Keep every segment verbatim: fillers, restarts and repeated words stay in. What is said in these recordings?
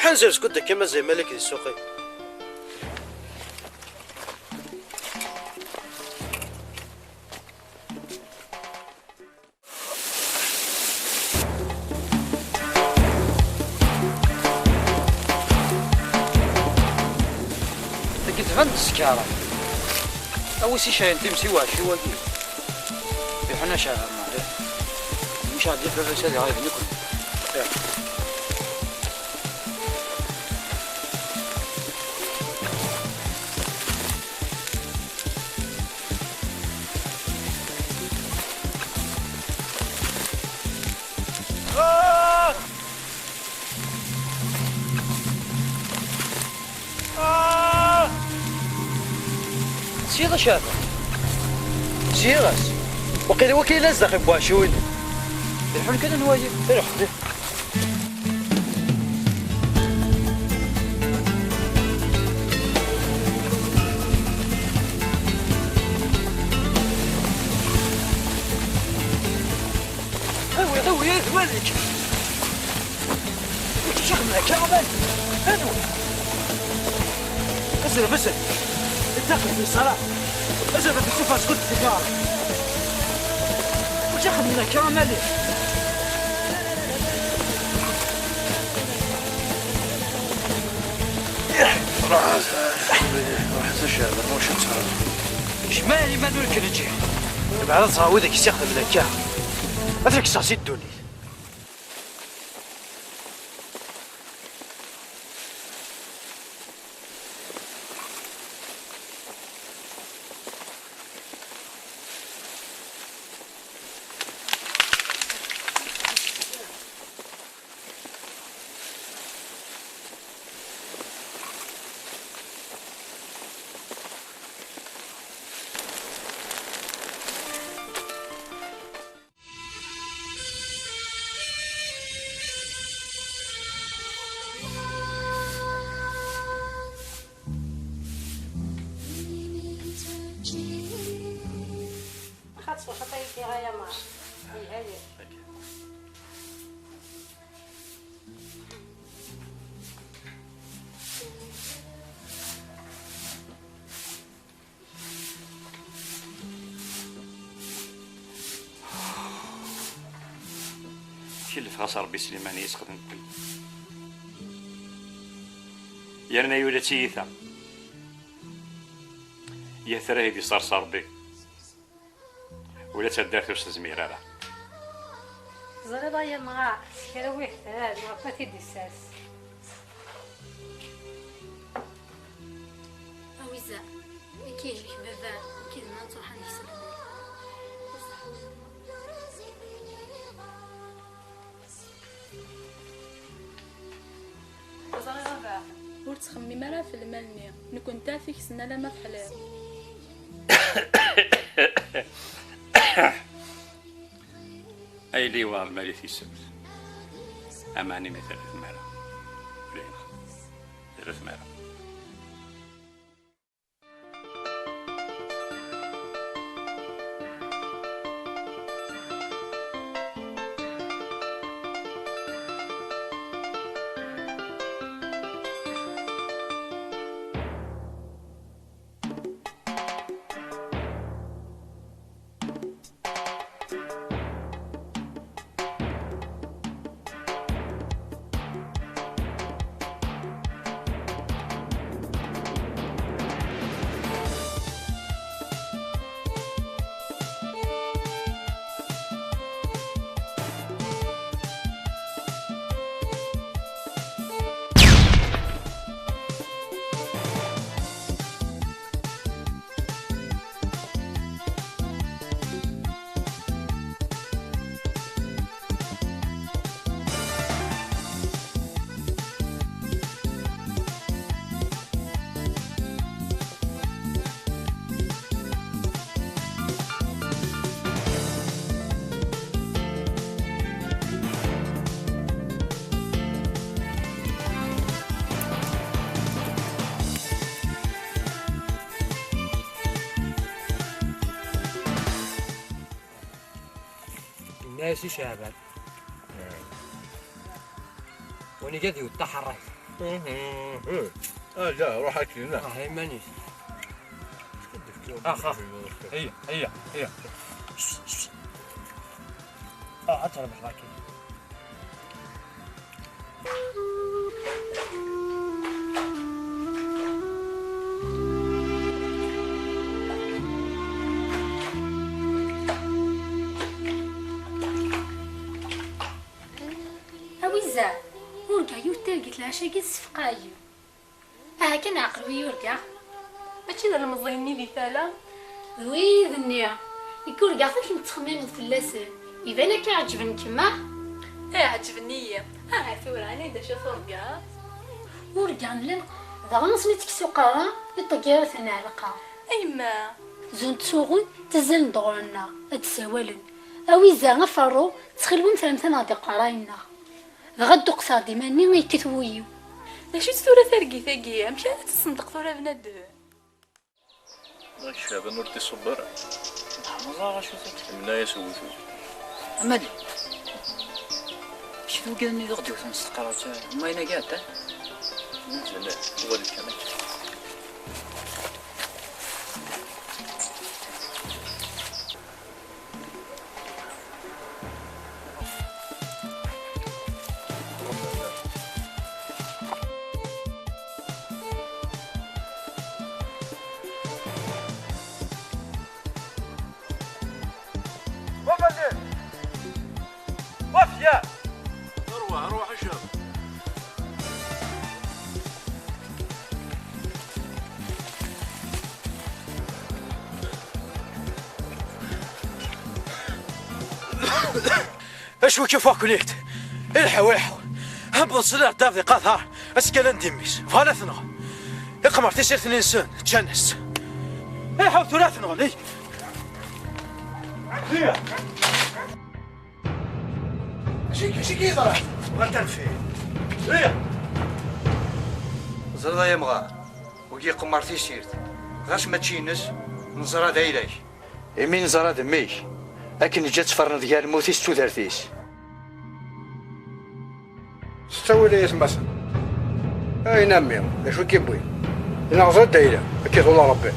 Ḥanzer skud akka mazal Malik di ssuq-i. Tagi tban-d tsekkaṛa. Awi-s icayen times i uɛecciw-agi. Iḥuna caɛban, maɛlic. Mcaɛd di baba-s ad iɣib nekni. Tesyiḍ a Caɛban? Zhiɣ-as. Waqila wagi yella zdaxel n uɛecciw-inu. Iruḥ kan ad nwali. Iruḥ. Awi, awi, ad walek. Ur ttxemmim akka, a Malik. Anwa? Azref, azref. Ittaqel fi ṣṣala. Azref, ad tessufeɣ skud tfukar. Ur ttxemmim akka, a Malik. Ruḥ, ruḥ, ruḥ, ruḥ. Jmaɛ liman ur k-neǧǧi. Yebɛed ad ẓreɣ wid i k-ssixdamen akka. Ad t-kkseɣ si ddunit. Xaṭer, xaṭer, yeddi ɣaya mar. Iha-yi. Kellef ɣas Ṛebbi Sliman i yesxedmen mkul. Yerna yuli d tiyita. Yah, tara i d-isers Ṛebbi. Ula d taddart ur s-tezmir ara. Teẓriḍ ay amɣar, s kra wihdan, ɣef ma t-id-issers. A Wiza, nekk ihlek baba, nekk d ma ttruḥ ad nekseb. Ur ttxemmim ara ɣef lmal-nni, nekkenti ad t-ikksen alamma teḥliḍ. Ay liwa lmal i tisemt, aman imi terra tmara. Ulayen, terra tmara. Yenna-yas i Ceɛban, win iga ad iweṭṭeḥ ṛṛay. Ah, da, ruḥ akin, ah, iman-is. Ax, ax. Heyya, heyya, heyya. Ah, ad terbeḥ akin. A Wiza, urgaɣ yiwet targit lɛac-agi tessefqeɛ-iyi. Aha kan ɛqel wi yurgaɣ. Mačči d lmeẓẓiyen-nni di tala? D wid-nni. Nekk urgaɣ-t akken tettxemmimeḍ fell-asen. Iban akka ɛeǧben-kem, ah? Eh, ɛeǧben-iyi. Aha tura, ani-d acu turgaḍ? Urgaɣ llan daɣen asmi tekkes uqerra, iṭegg-iten ɛelqa. A yemma! Zun ttsuɣun, ttazzalen-d ɣur-nneɣ, ad d-ssawalen. A Wiza, a Ferru, ttxil-wen terremt-aneɣ-d iqerray-nneɣ. Dɣa dduqseɣ-d iman-nni, yekkit wul-iw. D acu-tt tura targit-agi? Amek ara tt-tsenṭeq tura bnadem? Ɣic Caɛban ur d-iṣubb ara. Neẓra acu-t akka. Temneɛ-as uwtul. Amali. Acu tugiḍ-nni d uɣ-d-iwten s tqerrut, am wayen-agi ɛeddan? Mazal, uɣal-d kan akka. Wafya! Arwaḥ, arwaḥ, a ccab. Acu kif aknit? Ilḥu, ilḥu. Habḍen s lɛeṭṭaf di qatar, asgalan d immi-s. Bɣan ad t-nɣen. Iqmer tisirt-nni-nsen, ččan-as. Ilḥu tura ad t-nɣen, i? Acu, acu k-yeḍran? Bɣant ad nfid. Ih! Ẓriḍ ay amɣar, wigi iqemmer tisirt, ɣas mačči ines, neẓra d ayla-k. Imi neẓra d mmi-k, ad k-neǧǧ ad tferneḍ gar lmut-is d tudert-is. S ttawil ay atmaten. Ayen a mmi, d acu i k-iwwin? Neɣ ẓad ayla, ad k-iḍul Rebbi.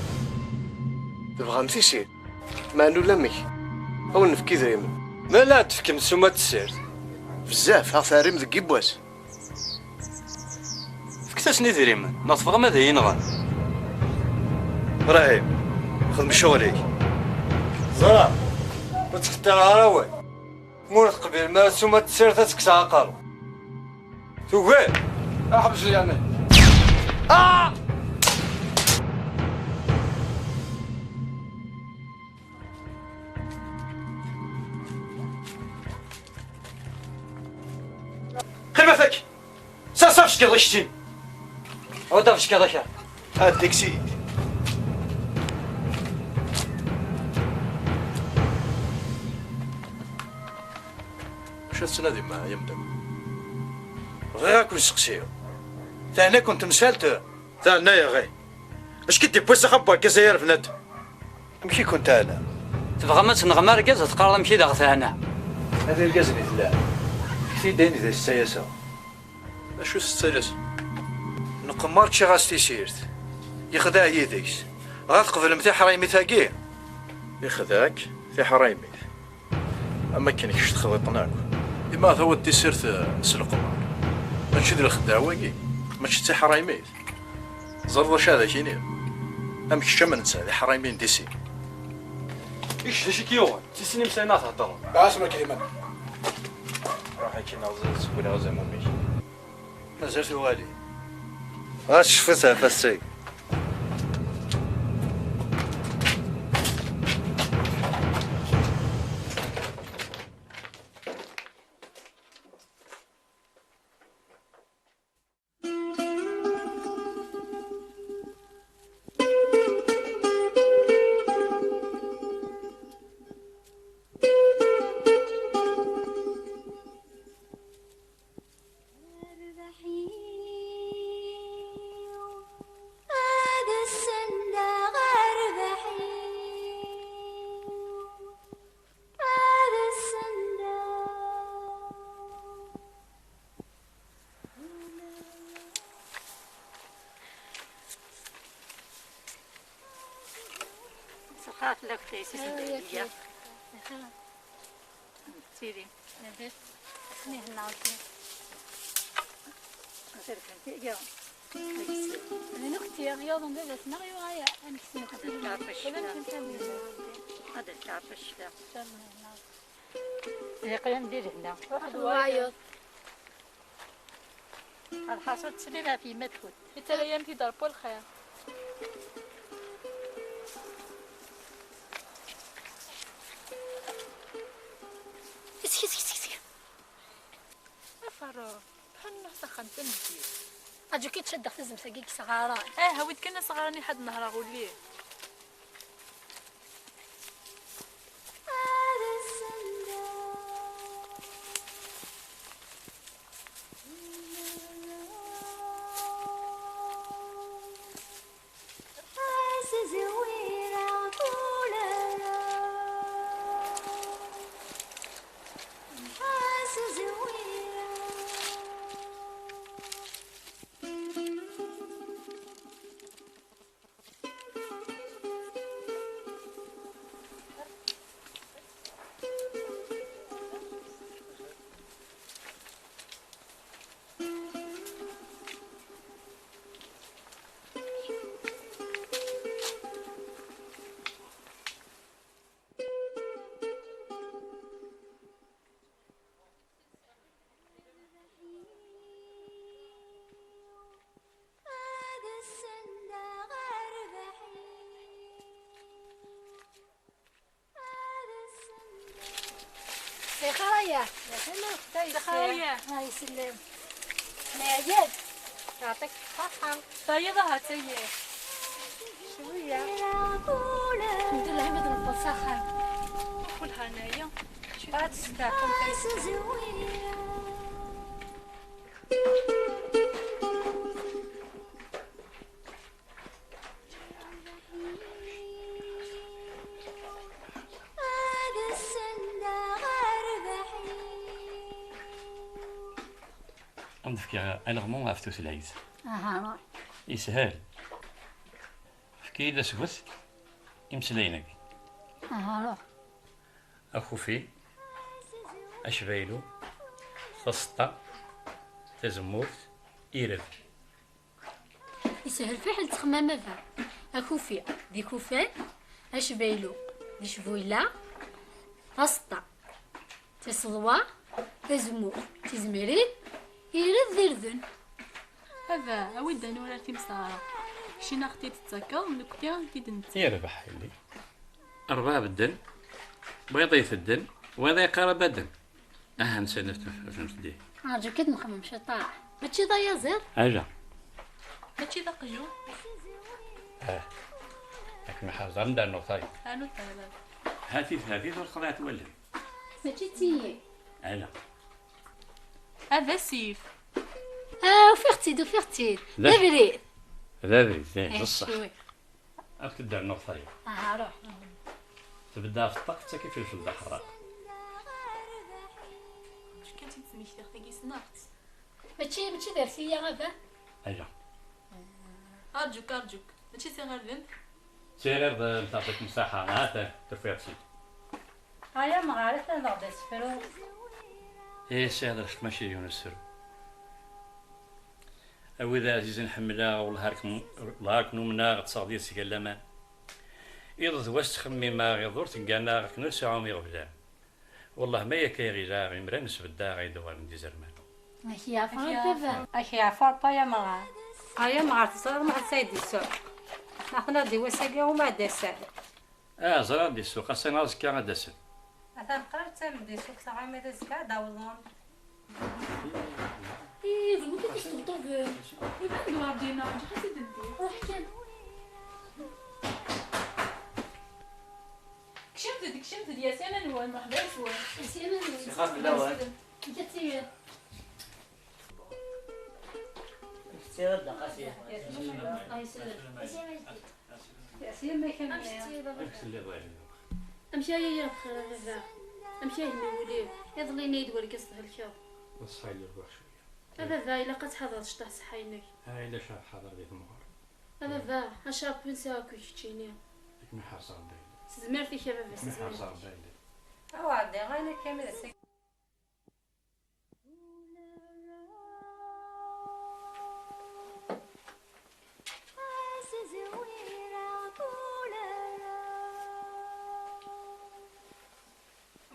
Tebɣam tisirt? Meɛna ulamek, ad wen-nefk idrimen. Ma la ad tefkem ssuma n tessirt? Bezzaf, ad ɣ-terrim deg yiwwas. Fket-asen idrimen, neɣ tebɣam ad iyi-nɣen? Ibrahim, xdem ccɣel-ik. Ẓra, ur ttqeṭṭireɣ ara awal. Ma ur teqbilem ara ssuma n tessirt, ad kkseɣ aqerru. Tugi? Ḥbes leɛnaya. Ah! Qqimet akk! Sers abeckiḍ-ik-in! Ɛud abeckiḍ-ik-a! Ad deg-s. Acu ad tettnadim, a yemdaw? Bɣiɣ ad ken-seqsiɣ. Teɛna-ken temsalt? Teɛna-yaɣ, ih. Acu k-id-iwwi s axxam n wergaz-agi ar bnadem? Amek i ken-teɛna? Tebɣam ad tenɣem argaz, ad teqqareḍ amek i d aɣ-teɛna? Ad irgazen i tellam. Fket-iyi-d ayen i d as-ttayaseɣ. Acu tettales? Nqemmer, ččiɣ-as tisirt. Yexdeɛ yid-s. Dɣa tqeblem tiḥraymit-agi? Ixdeɛ-k tiḥraymit. Am akken kečč texḍiḍ-ten akk. Ima tawad tisirt, eh, s leqmar. Mačči d lxedɛa wagi, mačči d tiḥraymit. Teẓriḍ acu ad ak-iniɣ? Am kečč am netta, d iḥraymiyen di sin. I kečč d acu i k-yuɣen? D tisin imsayen ad theddreḍ. Ɛasem akliman. Ruḥ akkin, neɣ zewwel azamum-ik. Mazal tuɣalin. Ɣas cfut ɣef ass-agi. Rrbeḥ-iw, ad ssendeɣ rrbeḥ-iw, ad ssendeɣ. Tella kaysa. Tili. Akken ihenna. Aterkan tiga. D nukti, yuḍen baba-tneɣ, yuɣal amek s nukti. Ad d-tɛeṭṭec. Ad d-tɛeṭṭec. Yeqqim di lehna. Wayeḍ. Lḥaṣul, tesliḍ ɣef yemma-tkent. Yettarra-yam-t-id Ṛebbi lxir. Isk, isk, isk, isk. A Faṛuh, ḥenneɣ s axxam tameddit. Aǧu ki tceddeɣ tazmt-agi deg isɣaren. Ah, awi-d kan asɣar-nni ḥad nehreɣ ulli. Ixir aya. Ixir aya. Ay, slam. Neɛya-d. Yeɛṭik ṣṣeḥḥa. Tayiḍ ahat aya. Cwiya. Lḥemdullah, ma d-newweḍ s axxam. Kul ḥanaya. Ad testeɛfum. Ad m-d-fkeɣ alɣem ɣef tutlayt. Aha, ruḥ. Yeshel. Efk-iyi-d asget imeslayen-agi. Aha, ruḥ. Akufi, acbaylu, taseṭṭa, tazemmurt, ired. Yeshel fiḥel ttxemmam a baba. Akufi d ikufan, acbaylu d icbuyla, taseṭṭa d tiseḍwa, tazemmurt d tizmirin, ired d irden. Baba, awi-d ad nurar timseɛra. Kečč i aɣ-t-id-tettakeḍ, nekkni ad t-id-nettak. Yerbeḥ yelli. Rebɛa bedden, wayeḍ itedden, wayeḍ yeqqar abaden. Aha, nsanef, nsanef di. Rǧu kan nxemmem ciṭaḥ. Mačči d ayaẓiḍ? Ala. Mačči d aqjun? Ah. Akken ḥerẓ, ad nernu tayeḍ. Anu tayeḍ. Hati, hati, ur xḍiɛt wallen. Mačči d tiyi. Ala. Ad asif. Ah, ufiɣ-tt-id, ufiɣ-tt-id. D abrid. D abrid, eh, d ṣṣeḥ. Ad k-d-rnuɣ tayeḍ. Aha, ruḥ. Tbedda ɣef ṭṭaq, tettak ifelfel d aḥerraq. Acu kan tt-id-smektiɣ tagi, ssneɣ-tt. Mačči, mačči d arti-ya, a baba? Ala. Arǧuk, arǧuk. Mačči d tiɣirdemt? D tiɣirdemt, yeɛṭik ṣṣeḥḥa. Ha-t-an, tufiḍ-tt-id. Ay amɣar, atan daɣ d asefru. Ih, sɛiɣ lḥeqq, mačči d yiwen usefru. A wid ɛzizen ḥemmleɣ, wellah ar ken-, wellah ar ken-umneɣ, ṭṭseɣ deg-s gar laman. Iḍ d wass ttxemmimeɣ, iḍ ur tegganeɣ, akken ur seɛɛuɣ iɣeblan. Wellah ma akka i ɣileɣ, imran sbeddaɣ ay d-uɣalen d izerman. Ak yeɛfu Rebbi a baba. Ak yeɛfu Rebbi ay amɣar. Ay amɣar, teẓriḍ ma ḥass ay d-isuq. Aql-aɣ di wass-agi uma d-asen. Ah, ẓriɣ d-isuq, ass-a neɣ azekka ad d-asen. Atan qrib d tameddit, cukkteɣ armi d azekka ad d-awḍen. Ih, d nekk i d-yesṭebṭuben. Iban-d Werdina, ǧǧiɣ-as-id-ddiɣ. Ruḥ kan. Kecmet-d, kecmet-d, yas aman-nwen, merḥba yes-wen. Yas aman-nwen. Sixef fell-awen. Amek ad tiliḍ? Amek tettiliḍ da, Qasi? Yas aman-nwen. Amek telliḍ a Ɛli? Amek ay aya bxir a baba? Amek ay henni wul-iw? Iḍelli-nni-d wergaz thelkeḍ. D ṣṣeḥ yella lbuḥ cwiya. A baba, ilaq ad tḥadreḍ cṭaḥ ṣṣeḥḥa-inek. Ah, yella cɛab ḥader di temɣer. A baba, acṛab n sɛiɣ akk keččini. Akken iḥerṣ Rebbi. Tezmert-ik a baba, tezmert-ik. Awa ɛeddi, ɣayna kamil ass-agi.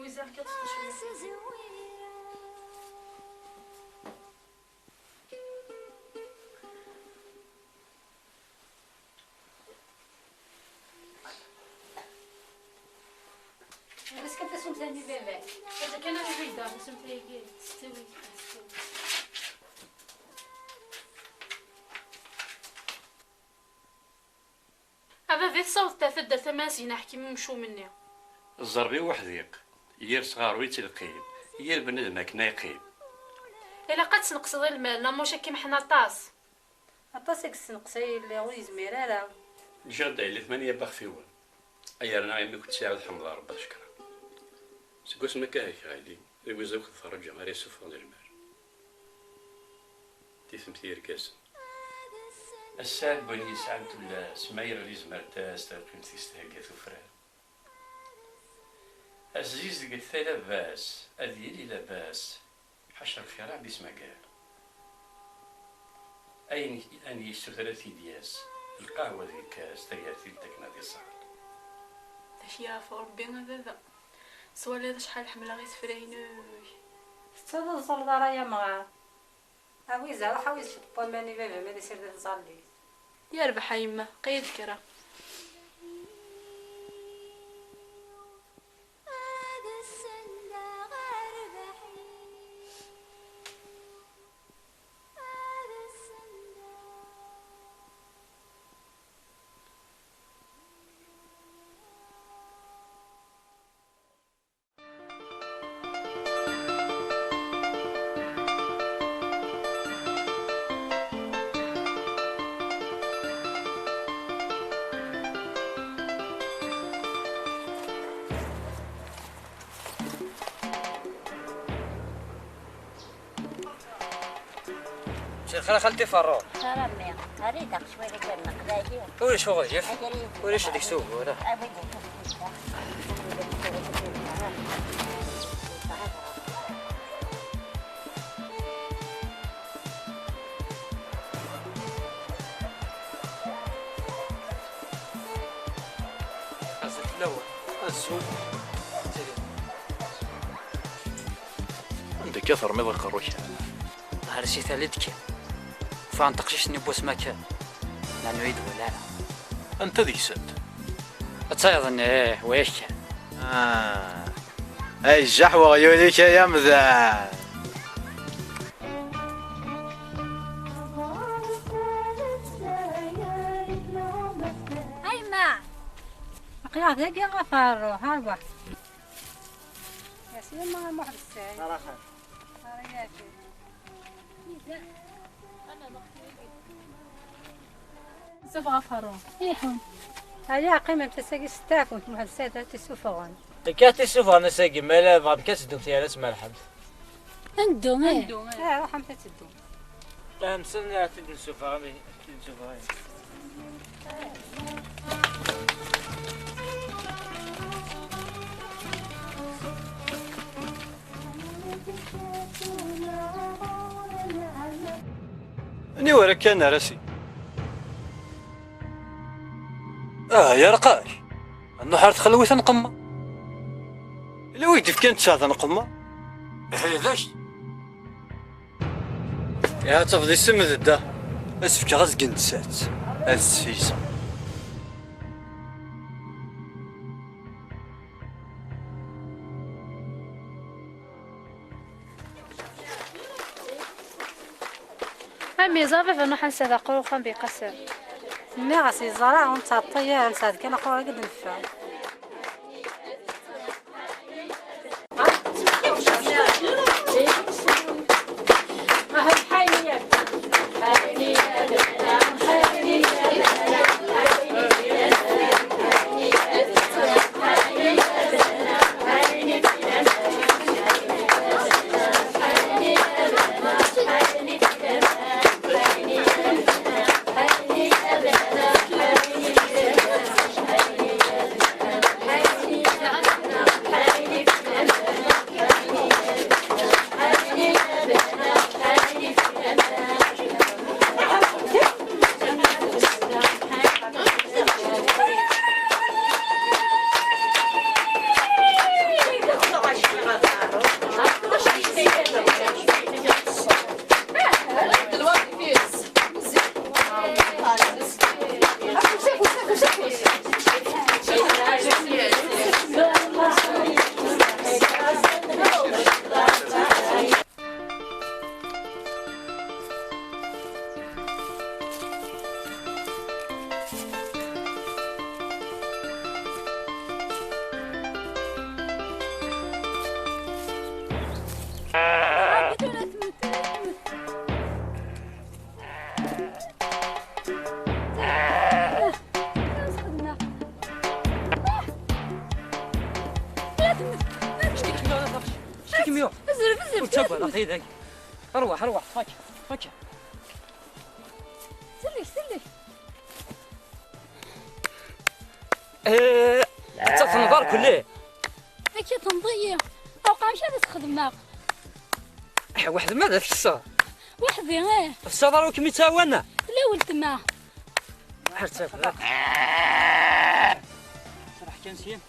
Wizaɣ-k ad teṭṭfeḍ cwiṭ. Bas kan tasumta-nni baba-k. Bas kan a baba yedda tasumta-agi. Tettawi, tettawi. A baba, tessawḍeḍ ar taddart ama ad s-gen aḥkim i umcum-nni. Ẓẓerb-iw uḥdiq, yir sɣaṛ ur yettlqim, yir bnadem akken ay yeqqim. Ilaq ad tesneqseḍ i lmal, neɣ maca akken meḥna aṭas. Aṭas i yessenqes a yelli, ur yezmir ara. Ǧǧiɣ-d a yelli tmanya n yixfiwen, ay yerna imi ur k-id-sɛiɣ ad ḥemdeɣ Ṛebbi ad cekkreɣ. Seg wasmi akka helkeɣ a yelli, d wiza ur k-d-terǧa ara yessufɣen lmal. Titimt i yergazen. Ass-a deg wayen yesɛan tullas, ma yella yezmer-d ad as-terqimt tis thegga tufrar. Azizdget ay labas, ad yili labas, ḥaca lxir ad d-ismager. Ayen, ayen yessuter ad t-id-yas, lqahwa di lkas, tagertilt akken ad iṣal. D ak-yeɛfu Ṛebbi a baba, twaliḍ acḥal ḥemmleɣ isefra-inu. Tettaḍ ur tẓalleḍ ara ay amɣar. Awi-z, ruḥ awi-z ciṭ n waman i baba-m ad isired ad iẓalli. Yerbeḥ a yemma, qeyyed kra. مساء الخير خالتي فاروق. خير أمي. أريدك شوية كان نقلاقي. Ulac uɣilif. Ulac deg-s ugur. Azul fell-awen. Azul. Anda akka termiḍ aqerru-k? Ɣer si tali d-kkiɣ. Ffɣent teqcict-nni n wasma kan. Meɛna ur yi-d-wala ara. Anta deg-sent? Ad tayeḍ nni, ih, wa yak kan. Ah. Ay jaḥ weɣyul-ik ay amdan. Ay ma. Aql-aɣ dagi ɣef ṛṛuḥ, ṛwaḥ. Yasima Muḥ Bessay. Araxan. Ara yaki. Sufeɣ aferru. Iḥun. Aya qqimemt ass-agi s taɛkumt, Muḥ Bessay ad t-isuffɣen. Akka ad t-isuffɣen ass-agi, ma la bɣam kan teddumt yal ass, merḥemt. Ad neddu, ih. Ad neddu, ih. Ah, ruḥemt ad teddum. Amsen ad t-id-nessufeɣ, ad t-id-nessufeɣ, ih. Aniwer akka n arasi? Ah, yerqa-k! Nruḥ ar txelwit ad nqemmer. Ila wi d-ifkan ttesɛa ad nqemmer. Ihi d acu? Iha tafeḍ isem d dda. Ad s-fkeɣ azgen n tsat. Ad sfeyseɣ. Am yeẓra baba n uḥansa d aqur uxxam bi Qasem. Nniɣ-as yeẓra, ur nettɛeṭṭil ara, nesɛed kan aqur i d-neffeɣ. Ur ttagad, aql-i dagi. Rwaḥ, rwaḥ, ṭṭef akka, ṭṭef akka. Sellek, sellek. Eh, ttafen ḍar kulli. Akka tenḍ-iyi. Awqa, amek ara s-xedmeɣ? Eh, weḥd ma ad tekkseḍ? Weḥdi, eh. Tessaḍ ara ur kem-ittɛawan? Tella weltma. Ar ttagad. Sraḥ kan syin.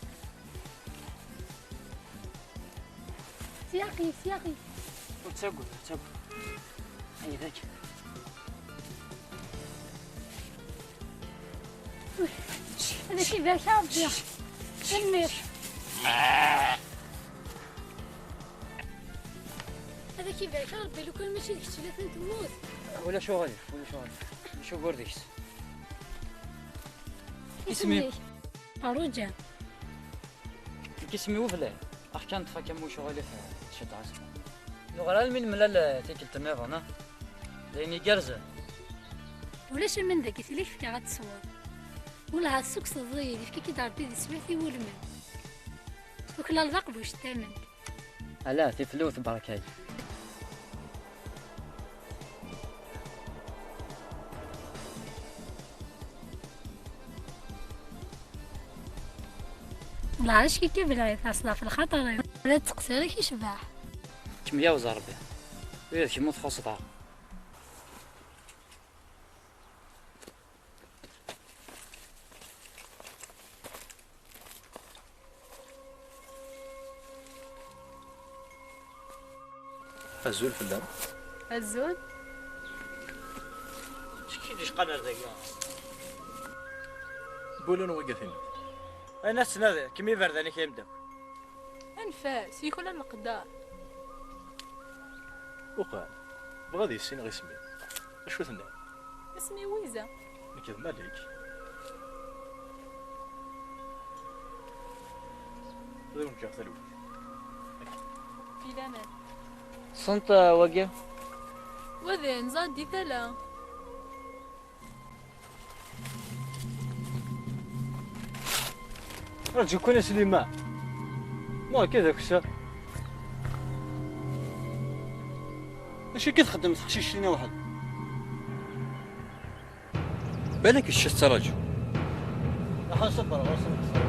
Syaqi, syaqi. Ur ttagad, ur ttagad. Ay, dak. Ad ak-ibarek Ṛebbi. Tanemmirt. Ad ak-ibarek Ṛebbi, lukan mačči d kečč, la temmut. Ulac uɣilif, ulac uɣilif. Ulac ugur deg-s. Isem-im? Isem-ik? Ferruǧa. Nekk isem-iw Belɛid. Ax kan ṭṭef akka muc uɣilif, tceddeɛ asma. Nuɣal almi nemlal, eh, tikkelt nniḍen, ah. D ayen igerrzen. Ulac aman dagi, tili fkiɣ ad tesweḍ. Wellah tessukkseḍ-iyi-d, yefka-k-id Ṛebbi di teswiɛt iwulmen. Tuklaleḍ aqbuc n tament. Ala, tiflewt, barka-k. Lɛerc kikki belɛid, aṣla f lxaṭer-iw. Ula d teqsiṛ-ik icbeḥ. Kemm yaw Ẓerbi, ula d kemm ur txuṣṣeḍ ara. Azul fell-am. Azul. Acu k-id-icqan ar dagi? Bulun wagi a tin. Ayen ad ttnadiɣ, kemm iberdan-ik ay ameddakel. Anef-as, yuklal leqder. Uqan, bɣa ad issineɣ isem-im. Acu tenniḍ? Isem-iw Wiza. Nekk d Malik. Ad awen-ǧǧeɣ talwit. Fi laman. Sent, uh, wagi? Wa d ayen ẓad di tala. Rǧu kan a Sliman. Ma akka d akessar. Acu akka txeddem teqcict-nni weḥd? Balak kečč tettraǧu. Ruḥ ṣebber, ɣur-sen qeṣṣer.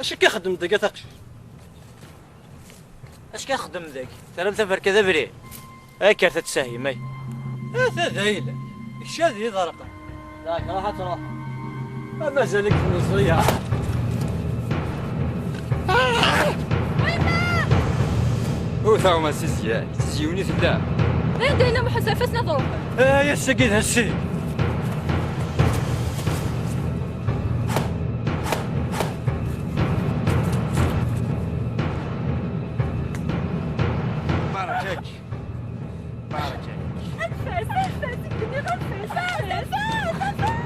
Acu akka xeddem deg taqcict? Acu akka xeddem deg? Terram taferka d abrid. Ay kkret ad tsahim, ay. Ata d ayla. Kečč ad yi-ḍerqen. Yak, ruḥ ad truḥ. A mazal-ik tmeẓẓiya. Ur taɣma s izya, s yiwen i tella. Anda yella Muḥend s ifassen ad ruḥen? Ay, ass-agi d ass-ik. Barkak. Barkak. Anef-as, anef-as, i k-nniɣ anef-as, anef-as, anef-as.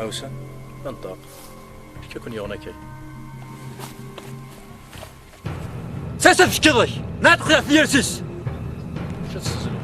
Ɛawsen, nṭeq. Acu ken-yuɣen akka? Sers ad fkiḍ-k! Neɣ ad qqleɣ f yers-is! Acu ad tezlu?